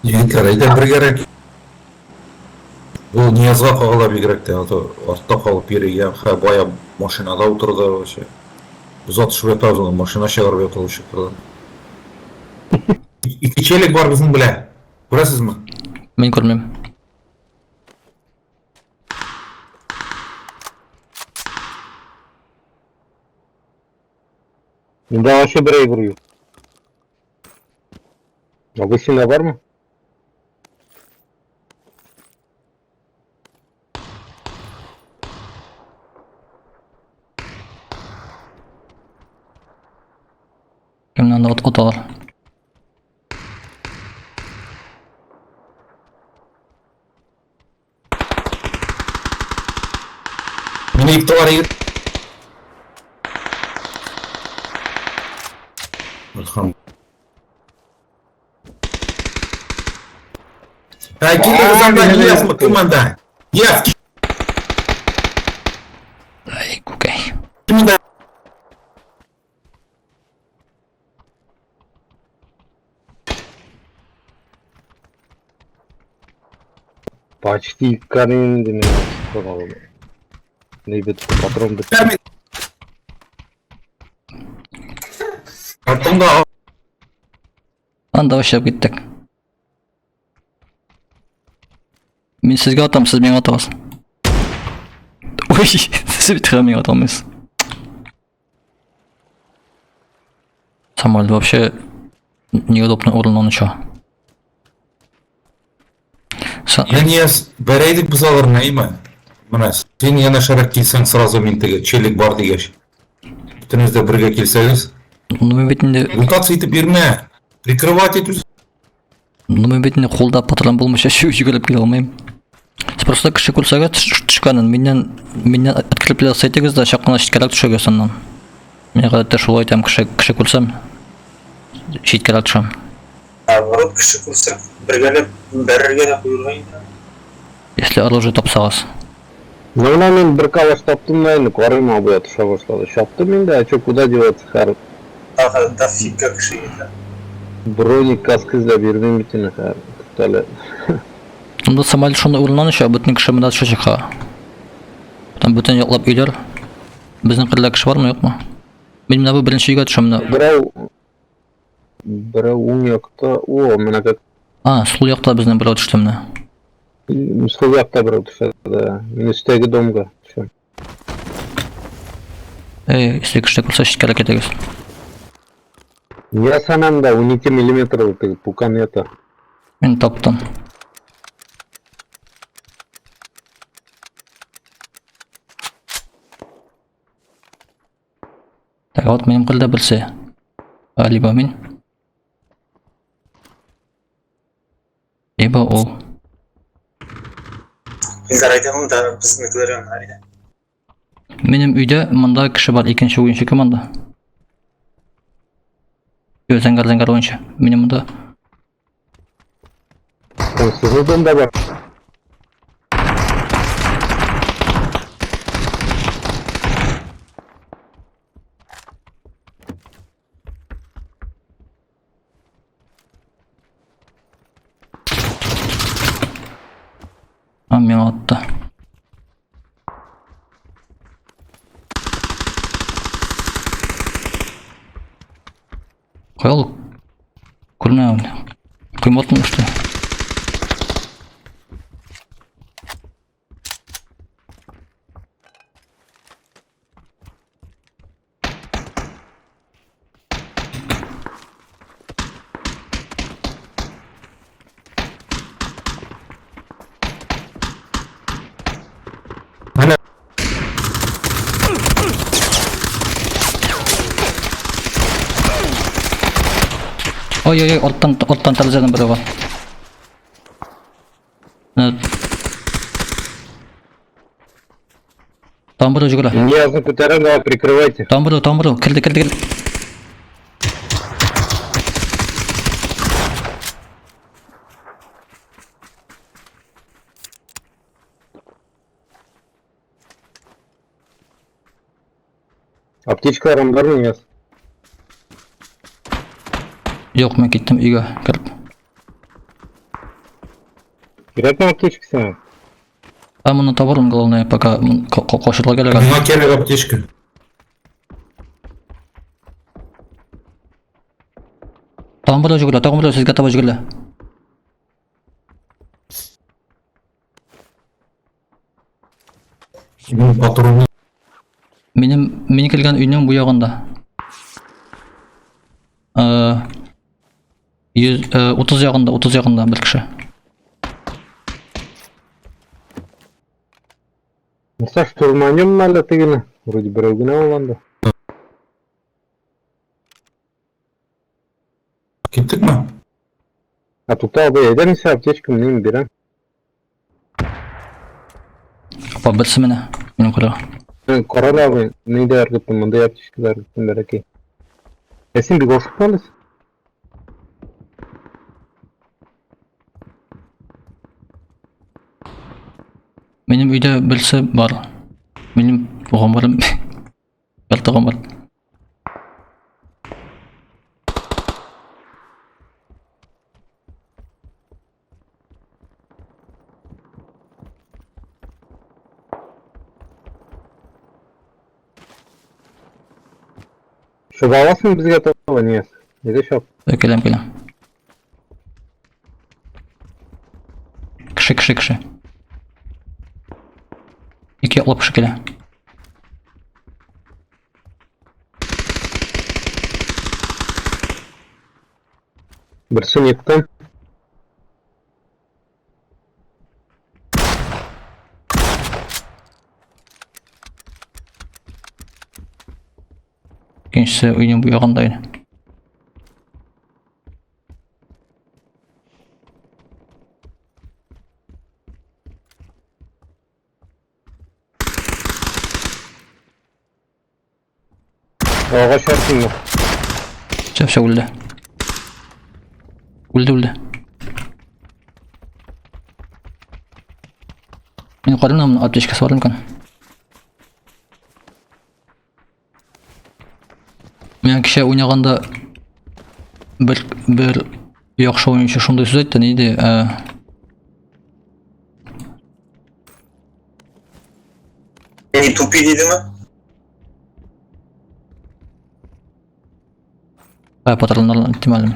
Егетләр, әйдә бергәрәк. Бу Ниязга кагыла бигрәк тә, а то артта калып йөри, я хә бая машинада утырды вообще. Без атышып ятабыз, аны машина чыгарып ята ул чокырдан. Ике челик бар безнең белән. Күрәсезме? Мин күрмим. Миндә вообще бер әйбер юк. Абый синдә бармы? Кемнән от аталар? Мине ектылар егет. Илһам. Ә, килегез анда, Нияз, кем анда? Нияз, Ай, күкәй. кем анда? Почти иккән инде мин алып. Ни бит патрон бетте. Артыңда Анда эшләп киттек. Мин сезгә атам, сез миңа атасыз. Ой, сез бит миңа ата алмыйсыз. Самолет вообще неудобный урыннан оча. Я Нияз, бәрәйдек без аларны, әйме? Менә син янәшәрәк килсәң, сразу мин теге челик бар дигәч. Бөтенегез дә бергә килсәгез. Ну мин бит инде Мутация итеп йөрмә. Прикрывать итү. Ну мин бит инде кулда патрон булмыйча йөгереп килә алмыйм. Сез просто кеше күрсәгез төшкәнен миннән миннән открепляться итегез дә чак кына читкәрәк төшегез аннан. Мин гадәттә шулай итәм, кеше кеше күрсәм читкәрәк төшәм. Наоборот, кеше күрсәк, бергәләп бәрергә дә куерга инде. Если оружие тапсагыз. Ну, менә мин бер калаш таптым да инде, карыйм абый атыша башлады. Чаптым инде, а чё, куда деваться, хәр. Тагы дофига кеше килә. Броник каска эзләп йөрмим бит инде, хәр. Туктале. Монда самолет шундый урыннан оча, бөтен кеше монда төшәчәк ха. Там бөтен яклап өйләр. Безнең кырда кеше бармы, юкмы? Мин менә бу беренче өйгә төшәм менә. Берәү берәү уң якта, о, менә как А, сул якта безнең берәү төште менә. Сул якта берәү төшә, да. Мин өстәге домга төшәм. Эй, если кеше күрсә, читкәрәк китегез. Я санам да 12 миллиметрлы теге пукан ята. Мин таптым. Так, вот минем кулда берсе. А, либо мин. Либо ул. Илдар әйтә монда безнекеләр янына әйдә. Минем өйдә монда кеше бар, икенче уенчы кем анда? Йо, зәңгәр зәңгәр уенчы. Минем монда. Сезнең домда бар. А, миңа атты. Кая ул? Күрмә ул. Койма артында что ли? Менә Ой-ой-ой, арттан арттан тәрәзәдән берәү бар. Менә. Там берәү җөгерә. Ниязны күтәрәм, давай прикрывайте. Там берәү, там берәү. Керде, керде, керде. Аптечкаларым бармы, Нияз? Юк, мин киттем өйгә кереп. Кирәкме аптечка сиңа? Ә моны табармын, главное, пока кашырга кирәк. Миңа кирәк аптечка. Тагын берәү җөгерә, тагын берәү сезгә таба җөгерә. Мин патронны Минем мин килгән өйнең бу ягында. Э, 130 ягында, 30 ягында бер кеше. Нәрсә, штурманем әллә тегене? Вроде берәү генә ул анда. киттекме? Ә тукта абый, әйдә мин сиңа аптечка мин бирәм. Апа берсе менә минем кара. Кара әле абый, ни дә ыргыттым, мондай аптечка да ыргыттым бәләкәй. Ә син бик ашыкма әле. Минем өйдә берсе бар. Минем гомерем ярты гомер. Чаба аласың безгә таба, Нияз? Нигә чап? Киләм, киләм. Кеше, кеше, кеше. Ике яклап кеше килә. Берсен ектым. Икенчесе өйнең бу ягында иде. Агач артында. Все, все, үлде. Үлде, үлде. Мин карыйм моның аптечкасы бар микән? Мин кичә уйнаганда бер яхшы уенчы шундый сүз әйтте, ни ди, Не тупи дидеме? Ә, патроннарны әйттем әле.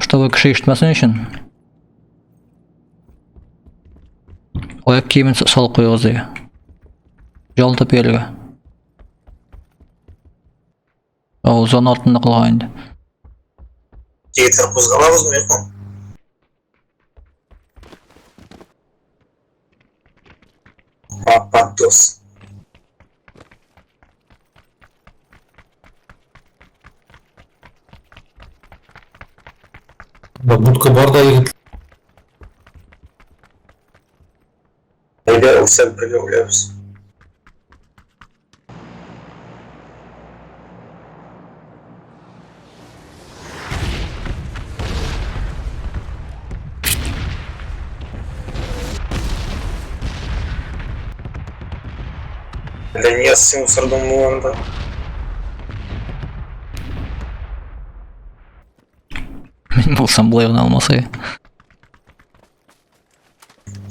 Чтобы кеше ишетмәсен өчен аяк киемен салып куегыз ди. Ялтып йөрергә. Ул зона артында калган инде. Егетләр кузгалабызмы, юкмы? Пападос. Да, будка бар да егет. Әйдә, үлсәк бергә үләбез. Әллә Нияз син усырдыңмы анда? Мин булсам болай гына алмас иде.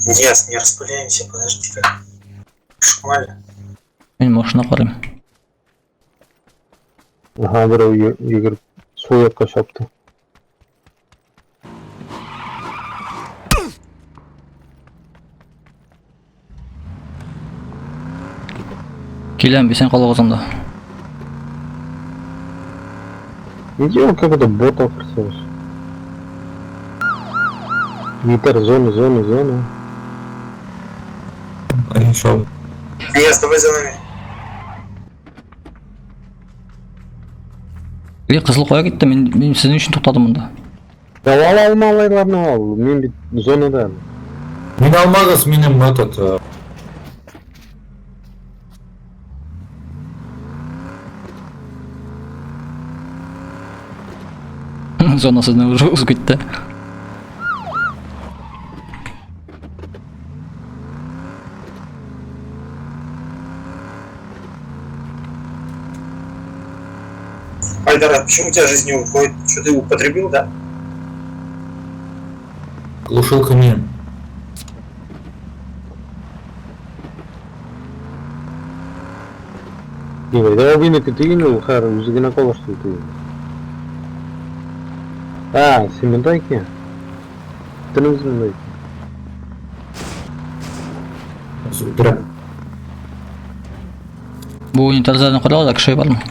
Нияз, не распыляемся, подожди-ка. Шмаль. Мин машина карыйм. Ага, берәү йөгереп сул якка чапты. Киләм, исән калыгыз анда. Иди он как будто бот ахырсы. Гитар, зона, зона, зона. Иншалла. Нияз, давай за нами. Эй, кызыл кая китте? Мин сезнең өчен туктадым монда. Да ал алма алайларны ал. Мин бит зонада. Мин алмагыз минем этот Зона сезне уже узып китте. Айдар, а почему у тебя жизнь не уходит? Что ты употребил, да? Глушилка минем. Димәк, абыйныкы түгел ул, хәер, үзе генә калышты түгел. А, син монда икән. Бөтенебез монда икән. Үтерәм. Бу уен тәрәзәдән карагыз, да кеше бармы?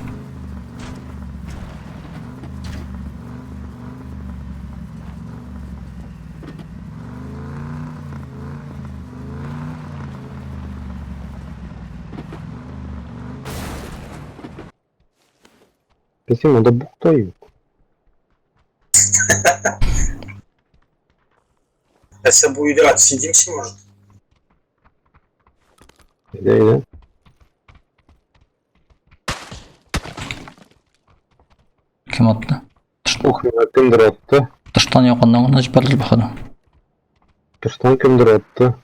Песи, монда бук та юк. Нәрсә бу өйдә отсидимся, может? Әйдә, әйдә. Кем атты? Ух, миңа кемдер атты. Тыштан якыннан гына җибәрде походу. Тыштан кемдер атты.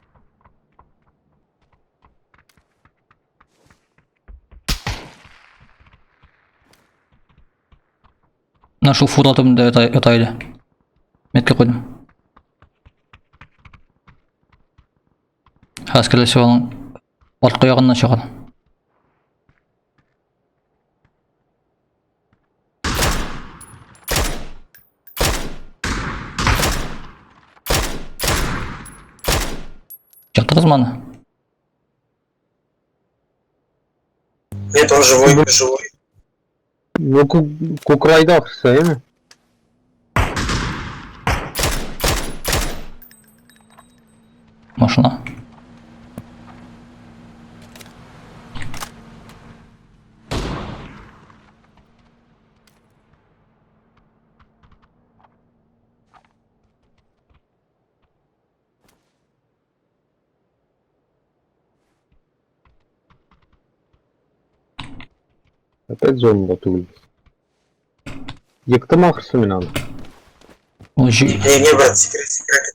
Менә шул фура төбендә ята, ята иде. Метка куйдым. Хәзер скорее всего аның арткы ягыннан чыгар. Чыктыгызмы аны? Нет, он живой, живой. Ну, кукрайда ахрысы, әйеме? Машина. Опять зонада түгел. Ектым ахрысы мин аны. Ул җи Не, не, брат, секрет, секрет.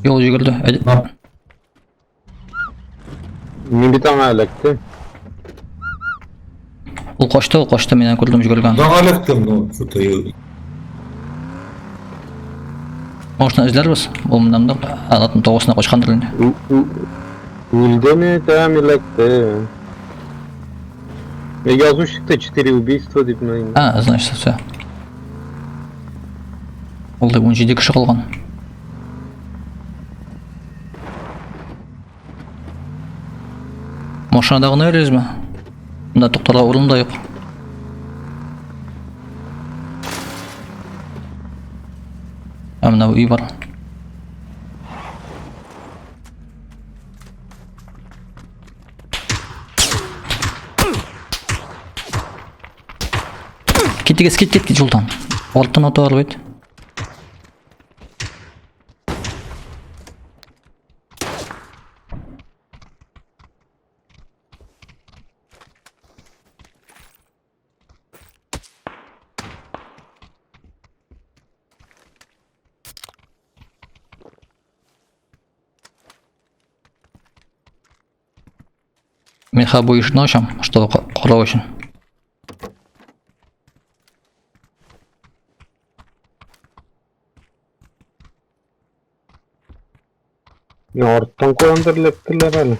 Юл җигелде. Әйдә. Мин бит аңа эләктем. Ул качты, ул качты, мин аны күрдем җигелгән. Да эләктем, ну, что-то я- Машина эзләрбез. Ул моннан да анатын тогысына качкандыр инде. Үлдеме, там эләкте. Язу чыкты 4 убийства дип ну. А, значит, все. Ул да 17 кеше калган. Машинада гына йөрибезме? Монда туктарга урын да юк. Ә менә өй бар. Китегез, кит, кит, кит юлдан. Арттан аталар бит. Мин хәзер бу ишекне ачам, чтобы карау өчен. Мин арттан каяндыр эләктеләр әле.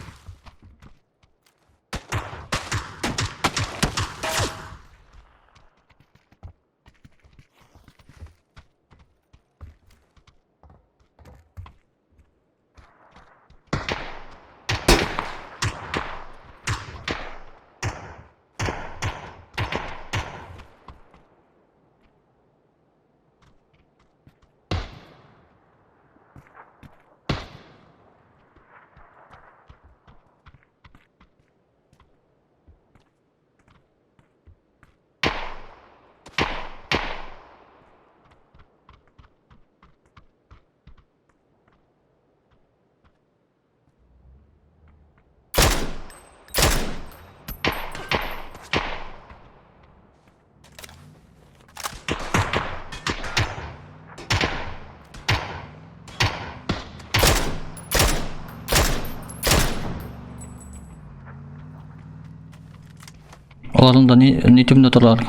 Аларның да ни, ни төбендә торалар?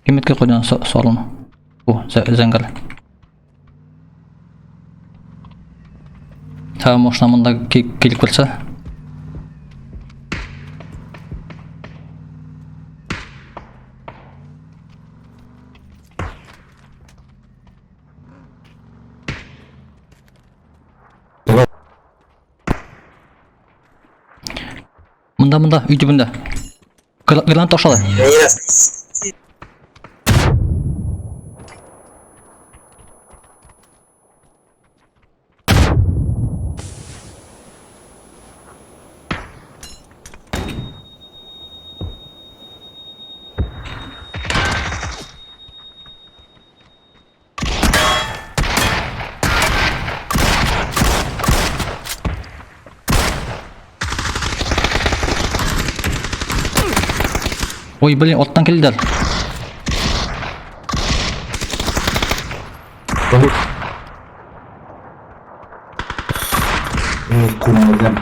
Кем эткә куйды аны сарыны? Бу, зәңгәр. Тагы машина монда килеп керсә. Монда, монда, өй төбендә. Гранат ташлады. Нияз. Ой, блин, оттан килделәр. Күрмәдем.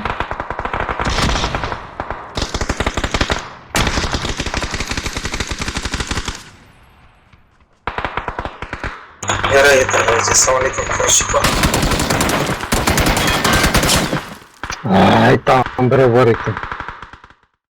Ярай, давайте. Ассаламу алейкум, Хашипа. Ай, там берәү бар икән.